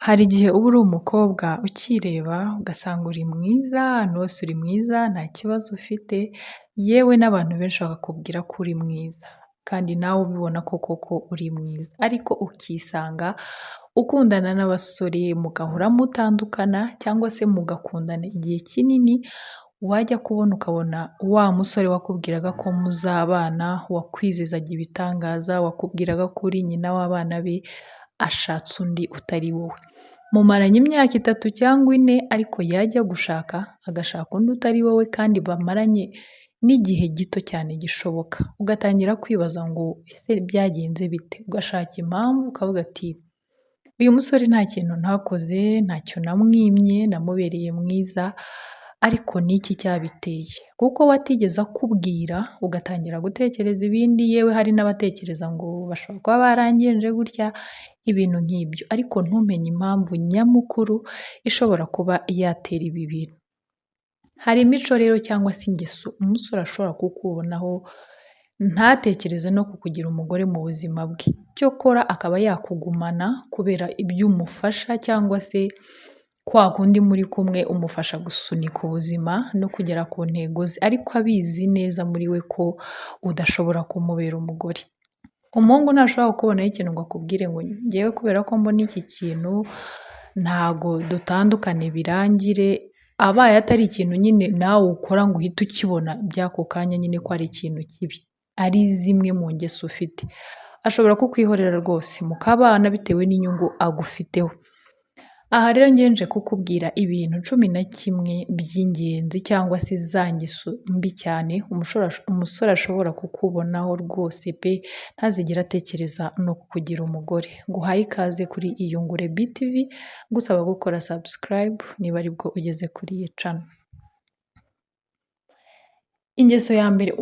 Hari igihe uba uri umukobwa ukireba ugasanga uri mwiza, ahantu hose uri mwiza nta kibazo ufite, yewe n'abantu benshi bakakubwira ko uri mwiza kandi nawe ubibona ko koko uri mwiza, ariko ukisanga ukundana n'abasore mugahora mutandukana cyangwa se mugakundana igihe kinini, wajya kubona ukabona wa musore wakubwiraga ko muzabana, wakwizezaga ibitangaza, wakubwiraga ko uri nyina w'abana be, ashatse undi utari wowe. Mumaranye imyaka 3 cyangwa 4 ariko yajya gushaka agashaka undi utari wowe kandi bamaranye n'igihe gito cyane gishoboka. Ugatangira kwibaza ngo ese byagenze bite? Ugashaka impamvu ukavuga ati uyu musore nta kintu ntakoze, ntacyo namwimye, namubereye mwiza, ariko ni iki cyabiteye? Kuko we atigeze akubwira, ugatangira gutekereza ibindi, yewe hari n'abatekereza ngo bashobora kuba barangenje gutya, ibintu nk'ibyo, ariko ntumenye impamvu nyamukuru ishobora kuba yatera ibi bintu. Hari imico rero cyangwa se ingeso umusore ashobora kukubonaho ntatekereze no kukugira umugore mu buzima bwe, cyokora akaba yakugumana kubera ibyo umufasha cyangwa se kwa kundi muri kumwe umufasha gusunika ubuzima no kugera ku ntego ze, ariko abizi neza muri we ko udashobora kumubera umugore. Umuhungu ntashobora kukubonaho ikintu ngo akubwire ngo njyewe kubera ko mbona iki kintu ntago dutandukane birangire, abaye atari ikintu nyine nawe ukora ngo uhite ukibona by'ako kanya nyine ko ari ikintu kibi, ari zimwe mu ngeso ufite. Ashobora kukwihorera rwose mukabana bitewe n'inyungu agufiteho. Aha rero njyewe nje kukubwira ibintu 11 by'ingenzi cyangwa se za ngeso mbi cyane umusore ashobora kukubonaho rwose pe, ntazigere atekereza no kukugira umugore. Nguhaye ikaze kuri Iyungure BTV, ngusaba gukora subscribe niba aribwo ugeze kuri iyi channel. Ingeso ya mbere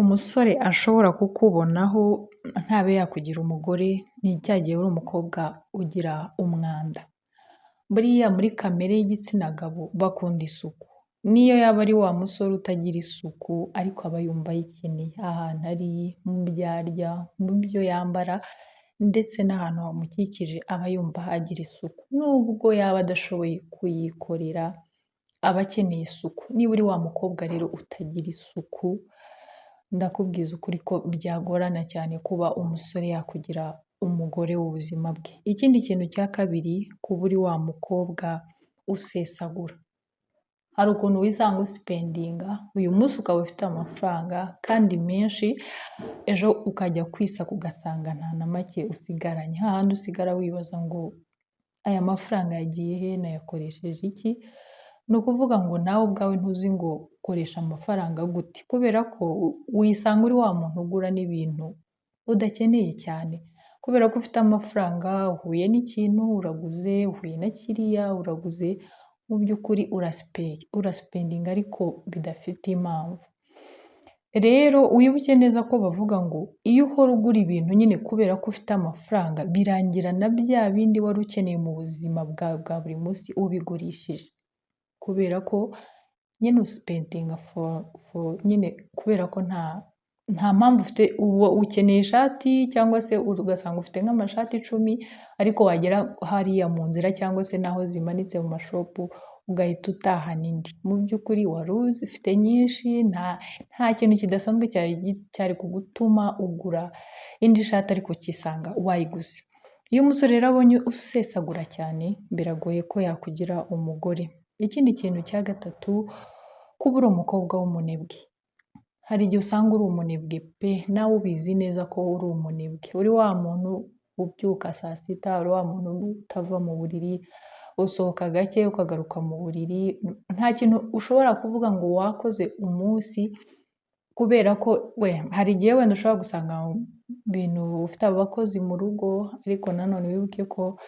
umusore ashobora kukubonaho ntabe yakugira umugore, ni cya gihe uri umukobwa ugira umwanda. Buriya muri kamere y'igitsina gabo bakunda isuku, niyo yaba ari wa musore utagira isuku ariko aba yumva ayikeneye, ahantu ari, mu byo arya, mu byo yambara ndetse n'ahantu hamukikije aba yumva hagira isuku, nubwo yaba adashoboye kuyikorera aba akeneye isuku. Niba uri wa mukobwa rero utagira isuku, ndakubwiza ukuri ko byagorana cyane kuba umusore yakugira umugore w'ubuzima bwe. Ikindi kintu cya kabiri, kuba uri wa mukobwa usesagura. Hari ukuntu wisanga usipendinga, uyu munsi ukaba ufite amafaranga kandi menshi, ejo ukajya kwisaka ugasanga nta na make usigaranye, hahandi usigara wibaza ngo aya mafaranga yagiye he, nayakoresheje iki? Ni ukuvuga ngo nawe ubwawe ntuzi ngo ukoresha amafaranga gute, kubera ko wisanga uri wa muntu ugura n'ibintu udakeneye cyane, kubera ko ufite amafaranga, uhuye n'ikintu uraguze, uhuye na kiriya uraguze, mu by'ukuri urasipendinga ariko bidafite impamvu. Rero wibuke neza ko bavuga ngo iyo uhora ugura ibintu nyine kubera ko ufite amafaranga, birangira na bya bindi wari ukeneye mu buzima bwawe bwa buri munsi ubigurishije, kubera ko nyine usipendinga nyine kubera ko nta mpamvu ufite, ukeneye ishati cyangwa se ugasanga ufite nk'amashati 10, ariko wagera hariya mu nzira cyangwa se n'aho zimanitse mu mashopu ugahita utahana indi. Mu by'ukuri wari uzifite nyinshi, nta kintu kidasanzwe cyari kugutuma ugura indi shati ariko ukisanga wayiguze. Iyo umusore rero abonye usesagura cyane, biragoye ko yakugira umugore. Ikindi kintu cya gatatu, kuba uri umukobwa w'umunebwe. Hari igihe usanga uri umunebwe pe, nawe ubizi neza ko uri umunebwe, uri wa muntu ubyuka saa sita, uri wa muntu utava mu buriri, usohoka gake ukagaruka mu buriri, nta kintu ushobora kuvuga ngo wakoze umunsi, kubera ko we hari igihe wenda ushobora gusanga ibintu ufite abakozi mu rugo, ariko nanone wibuke ko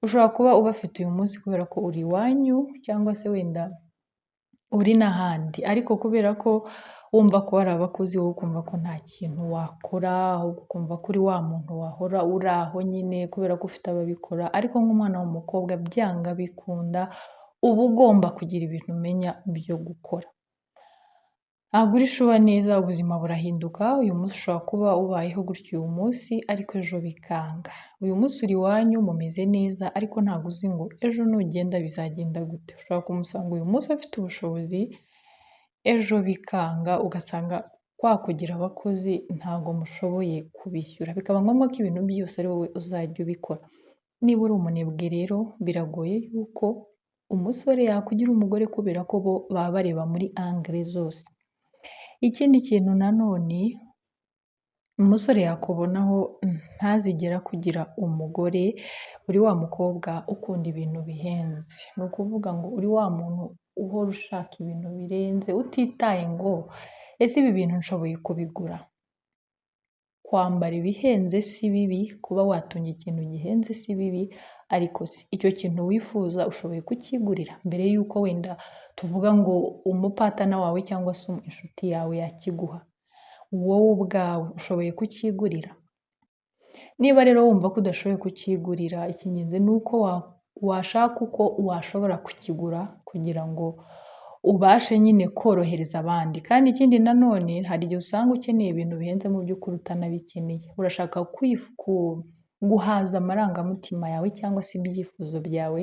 ushobora kuba ubafite uyu munsi kubera ko uri iwanyu cyangwa se wenda uri n'ahandi, ariko kubera ko wumva ko hari abakozi wowe ukumva ko nta kintu wakora, ahubwo ukumva ko uri wa muntu wahora uri aho nyine kubera ko ufite ababikora, ariko nk'umwana w'umukobwa byanga bikunda uba ugomba kugira ibintu umenya byo gukora. Ntabwo uri sure neza, ubuzima burahinduka, uyu munsi ushobora kuba ubayeho gutya uyu munsi ariko ejo bikanga. Uyu munsi uri iwanyu mumeze neza ariko ntabwo uzi ngo ejo nugenda bizagenda gute. Ushobora kumusanga uyu munsi afite ubushobozi, ejo bikanga ugasanga kwa kugira abakozi ntabwo mushoboye kubishyura, bikaba ngombwa ko ibintu byose ari wowe uzajya ubikora. Niba uri umunebwe rero biragoye yuko umusore yakugira umugore kubera ko bo baba bareba muri angle zose. Ikindi kintu nanone umusore yakubonaho ntazigere akugira umugore, uri wa mukobwa ukunda ibintu bihenze. Ni ukuvuga ngo uri wa muntu uhora ushaka ibintu birenze utitaye ngo ese ibi bintu nshoboye kubigura? Kwambara ibihenze si bibi, kuba watunga ikintu gihenze si bibi, ariko se icyo kintu wifuza ushoboye kukigurira? Mbere y'uko wenda tuvuga ngo umupartner wawe cyangwa se inshuti yawe yakiguha, wowe ubwawe ushoboye kukigurira? Niba rero wumva ko udashoboye kukigurira, icy'ingenzi ni uko washaka uko washobora kukigura kugira ngo ubashe nyine korohereza abandi. Kandi ikindi nanone hari igihe usanga ukeneye ibintu bihenze mu by'ukuri utanabikeneye. Urashaka guhaza amarangamutima yawe cyangwa se ibyifuzo byawe,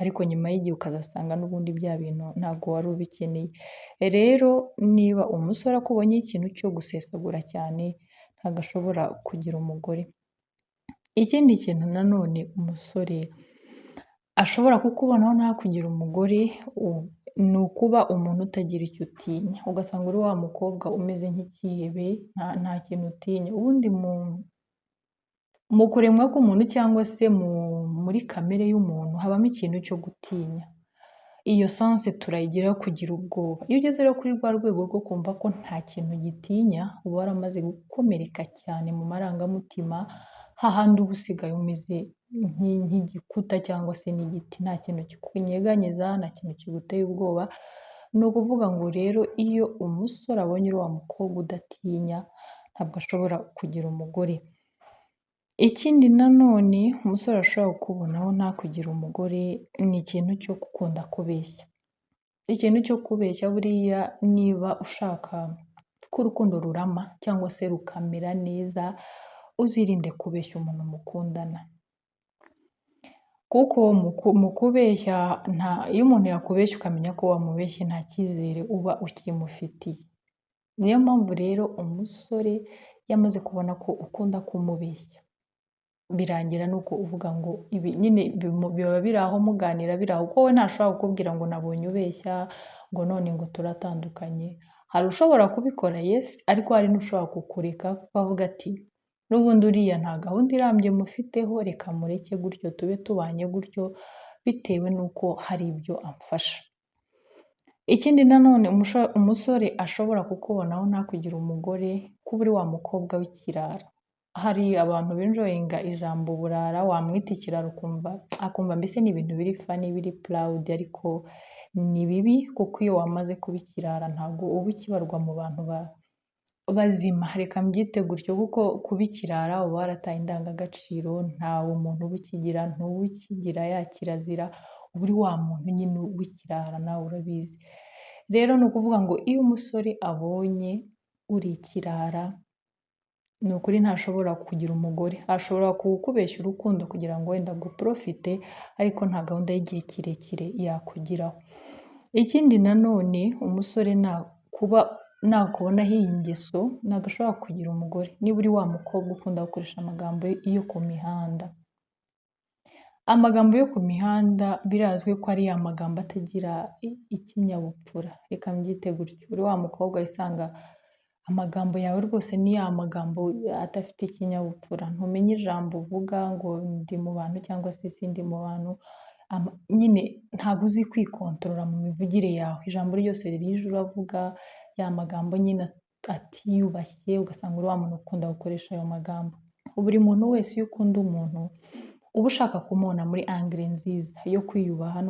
ariko nyuma y'igihe ukazasanga n'ubundi bya bintu ntabwo wari ubikeneye. Rero niba umusore akubonyeho ikintu cyo gusesagura cyane, ntabwo ashobora kugira umugore. Ikindi kintu nanone umusore ashobora kukubonaho ntakugire umugore, ni ukuba umuntu utagira icyo utinya. Ugasanga uri wa mukobwa umeze nk'ikihebe, nta kintu utinya. Ubundi mu kuremwa k'umuntu cyangwa se muri kamere y'umuntu habamo ikintu cyo gutinya. Iyo sens turayigira yo kugira ubwoba. Iyo ugeze rero kuri rwa rwego rwo kumva ko nta kintu ugitinya, uba waramaze gukomereka cyane mu marangamutima, hahandi uba usigaye umeze nk'igikuta cyangwa se n'igiti, nta kintu kikunyeganyeza, nta kintu kiguteye ubwoba. Ni ukuvuga ngo rero iyo umusore abonye uri wa mukobwa udatinya, ntabwo ashobora kugira umugore. Ikindi nanone umusore ashobora kukubonaho ntakugire umugore, ni ikintu cyo gukunda kubeshya. Ikintu cyo kubeshya buriya niba ushaka ko urukundo rurama cyangwa se rukamera neza, uzirinde kubeshya umuntu mukundana. Kuko mu kubeshya, iyo umuntu yakubeshya ukamenya ko wamubeshye, nta cyizere uba ukimufitiye. Niyo mpamvu rero umusore iyo amaze kubona ko ukunda kumubeshya, birangira nuko uvuga ngo ibi nyine biba biri aho muganira biri aho, kuko we ntashobora kukubwira ngo nabonye ubeshya, ngo none ngo turatandukanye. Hari ushobora kubikora, yes, ariko hari n'ushobora kukureka kuko avuga ati n'ubundi uriya nta gahunda irambye mufiteho, reka mureke gutyo tube tubanye gutyo, bitewe n'uko hari ibyo amfasha. Ikindi nanone umusore ashobora kukubonaho ntakugire umugore, kuba uri wa mukobwa w'ikirara. Hari abantu benjoyinga ijambo uburara, wamwita ikirara ukumva akumva mbese ni ibintu biri funny, biri proud, ariko ni bibi kuko iyo wamaze kuba ikirara ntabwo uba ukibarwa mu bantu bazima, reka mbyite gutyo, kuko kuba ikirara uba warataye indangagaciro, nta bumuntu uba ukigira, ntuba ukigira ya kirazira, uba uri wa muntu nyine w'ikirara, nawe urabizi. Rero ni ukuvuga ngo iyo umusore abonye uri ikirara, ni ukuri ntashobora kugira umugore. Ashobora kukubeshya urukundo kugira ngo wenda aguprofite, ariko nta gahunda y'igihe kirekire yakugiraho. Ikindi nanone umusore nakubonaho iyi ngeso, ntabwo ashobora kugira umugore. Niba uri wa mukobwa ukunda gukoresha amagambo yo ku mihanda. Amagambo yo ku mihanda birazwi ko ari ya magambo atagira ikinyabupfura, reka mbyite gutyo. Uri wa mukobwa wisanga amagambo yawe rwose ni ya magambo adafite ikinyabupfura, ntumenya ijambo uvuga ngo ndi mu bantu cyangwa se sindi mu bantu, nyine ntabwo uzi kwikontorora mu mivugire yawe, ijambo ryose rije uravuga ya magambo nyine atiyubashye, ugasanga uri wa muntu ukunda gukoresha ayo magambo. Buri muntu wese iyo ukunda umuntu, uba ushaka kumubona muri angle nziza yo kwiyubaha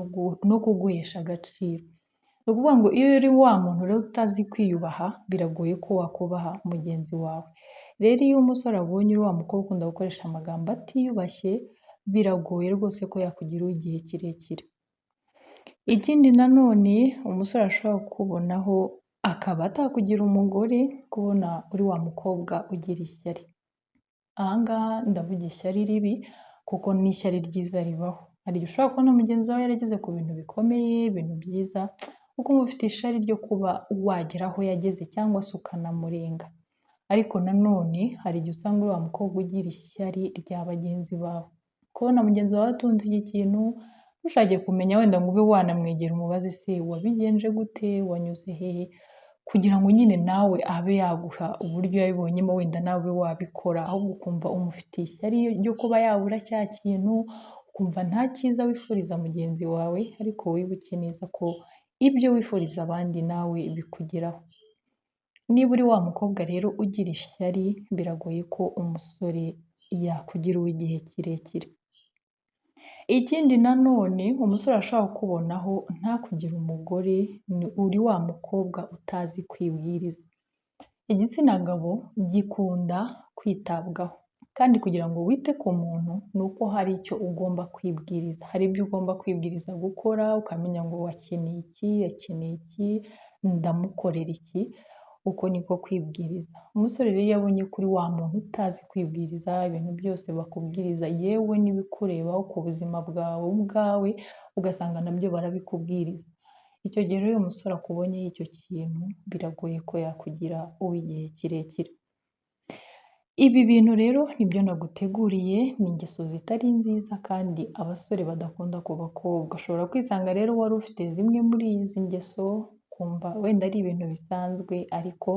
no kuguhesha agaciro. Ni ukuvuga ngo iyo uri wa muntu rero utazi kwiyubaha, biragoye ko wakubaha mugenzi wawe. Rero iyo umusore abonye uri wa mukobwa ukunda gukoresha amagambo atiyubashye, biragoye rwose ko yakugira uw'igihe kirekire. Ikindi nanone umusore ashobora kukubonaho akaba atakugira umugore, kubona uri wa mukobwa ugira ishyari. Aha ngaha ndavuga ishyari ribi kuko n'ishyari ryiza ribaho. Hari igihe ushobora kubona mugenzi wawe yarageze ku bintu bikomeye, ibintu byiza, ukumva ufite ishyari ryo kuba wagera aho yageze cyangwa se ukanamurenga. Ariko nanone hari igihe usanga uri wa mukobwa ugira ishyari rya bagenzi bawe. Kubona mugenzi wawe atunze iki kintu, ntushake kumenya wenda ngo ube wanamwegera umubaze se wabigenje gute, wanyuze hehe, kugira ngo nyine nawe abe yaguha uburyo yabibonyemo wenda nawe wabikora, ahubwo ukumva umufitiye ishyari ryo kuba yabura cya kintu, ukumva nta cyiza wifuriza mugenzi wawe, ariko wibuke neza ko ibyo wifuriza abandi nawe bikugeraho. Niba uri wa mukobwa rero ugira ishyari, biragoye ko umusore yakugira uw'igihe kirekire. Ikindi nanone umusore ashobora kukubonaho ntakugire umugore, ni uri wa mukobwa utazi kwibwiriza. Igitsina gabo gikunda kwitabwaho kandi kugira ngo wite ku muntu ni uko hari icyo ugomba kwibwiriza. Hari ibyo ugomba kwibwiriza gukora, ukamenya ngo akeneye iki, akeneye iki, ndamukorera iki, uko niko kwibwiriza. Umusore rero iyo abonye ko uri wa muntu utazi kwibwiriza, ibintu byose bakubwiriza yewe n'ibikurebaho ku buzima bwawe ubwawe, ugasanga nabyo barabikubwiriza. Icyo gihe rero iyo umusore akubonyeho icyo kintu, biragoye ko yakugira uw'igihe kirekire. Ibi bintu rero nibyo naguteguriye, ni ingeso zitari nziza kandi abasore badakunda ku bakobwa. Ushobora kwisanga rero wari ufite zimwe muri izi ngeso, ukumva wenda ari ibintu bisanzwe ariko